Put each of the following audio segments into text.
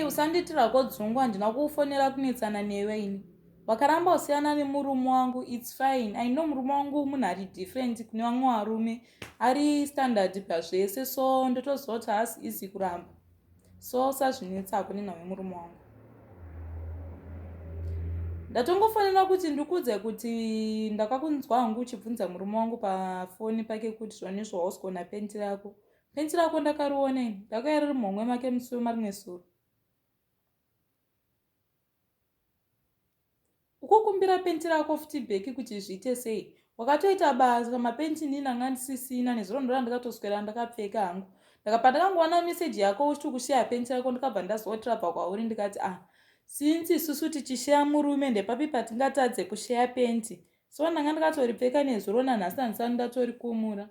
Usandiitirako dzungu handina kukufonera kunetsana newe ini. Wakaramba usiyana nemurume wangu it's fine. I know murume wangu munhu ari different kune vamwe varume. Ari standard pazvese so ndotoziva kuti haasi easy kuramba. So usazvinetsako nenhau yemurume wangu. Ndatongofonera kuti ndikudze kuti ndakakunzwa hangu uchibvunza murume wangu pafoni pake kuti zvonizvo hausi kuona penti rako. Penti rako ndakariona ini. Ndakauya riri muhomwe make musi wemarimwe zuro. Ukukumbira penti rako futi Becky kuti zviite sei? Wakatoita basa mapenti inini anga ndisisina nezuro ndora ndakatoswera ndakapfeka hangu. Ndakabva ndakangoona message yako uchiti ukusheya penti rako ndikabva ndaziva kuti rabva kwauri ndikati ah since isusu tichisheya murume ndepapi patingatadze kusheya penti. So ndanga ndakatoripfeka nezuro nanhasi handisati ndatorikumura.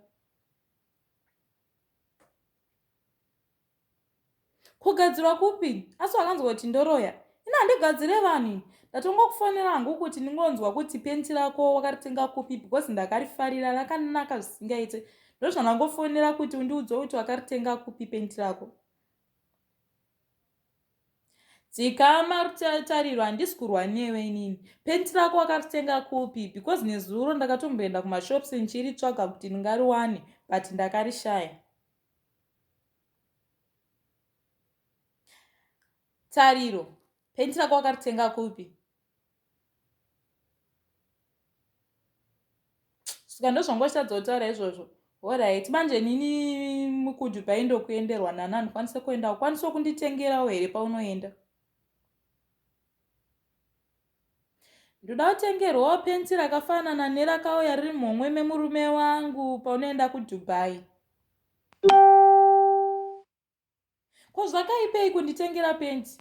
Kugadzirwa kupi? Asi wakanzwa kuti ndoroya? Ini handigadzire vanhu ini. Ndatongokufonera hangu kuti ndingonzwa kuti penti rako wakaritenga kupi because ndakarifarira rakanaka zvisingaite. Ndozvandangofonera kuti undiudze kuti wakaritenga kupi penti rako. Dzikama Tariro handisi kurwa newe inini. Penti rako wakaritenga kupi because nezuro ndakatomboenda kumashops ndichiritsvaga kuti ndingariwane but ndakarishaya. Tariro, penti rako wakaritenga kupi? Saka ndozvangochitadza kutaura izvozvo. Horait, manje nini mukuDubai ndokuenderwa nani handikwanise kuenda. Ukwanise kunditengerawo here paunoenda? Ndoda kutengerwawo penti rakafanana nerakauya riri muhomwe memurume wangu paunoenda kuDubai. Ko zvakaipei kunditengera penti?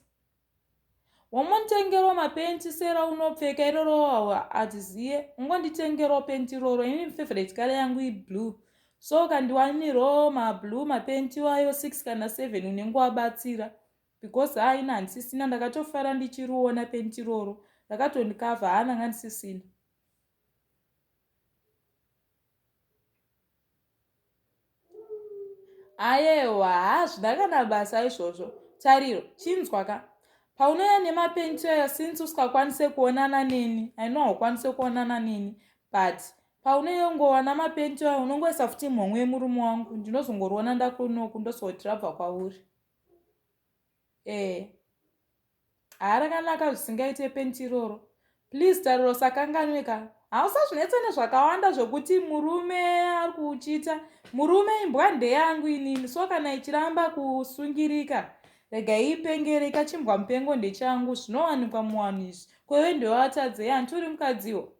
Wamonditengerawo mapenti seraunopfeka iroro hatiziye. Ungonditengerawo penti iroro. Ini favorite color yangu iblue. So ukandiwanirawo mablue mapenti iwayo 6 kana 7 unenge wabatsira. Because haa ini handisisina ndakatofara ndichiriona penti iroro. Rakatondikavha haa ndanga ndisisina. Ayewa hazvina kana basa izvozvo. Tariro, chinzwa ka. Paunouya nemapenti ayo since usingakwanise kuonana neni, I know haukwanise kuonana neni but paunongowana mapenti ayo unongoisa futi mhomwe yemurume wangu ndinozongoriona ndakunoku ndozoti rabva kwauri. Eh. Haa rakanaka zvisingaite penti iroro. Please Tariro usakanganwe ka. Hausazvinetse nezvakawanda zvekuti murume ari kuchita. Murume imbwa ndeyangu inini so kana ichiramba kusungirika rega ipengere kachimbwa mupengo ndechangu zvinowanikwa muwanhu izvi. Kwewe ndiwe watadzei hanti uri mukadziwo.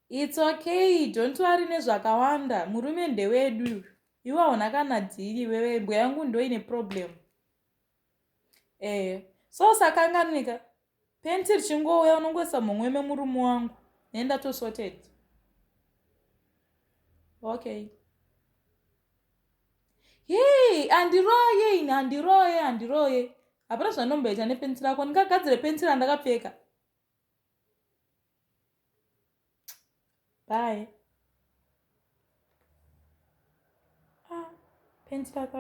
It's okay don't worry nezvakawanda murume ndewedu iwe hauna kana dhiri iwewe imbwa yangu ndoine problem. Eh, so usakanganwika penti richingouya unongoisa mhomwe memurume wangu nenda to sorted. Okay. Hii, andiroye ini andiroye andiroye. Hapana zvandomboita nepenti rako ndingagadzire penti randakapfeka. Bye. Ah, penti rako.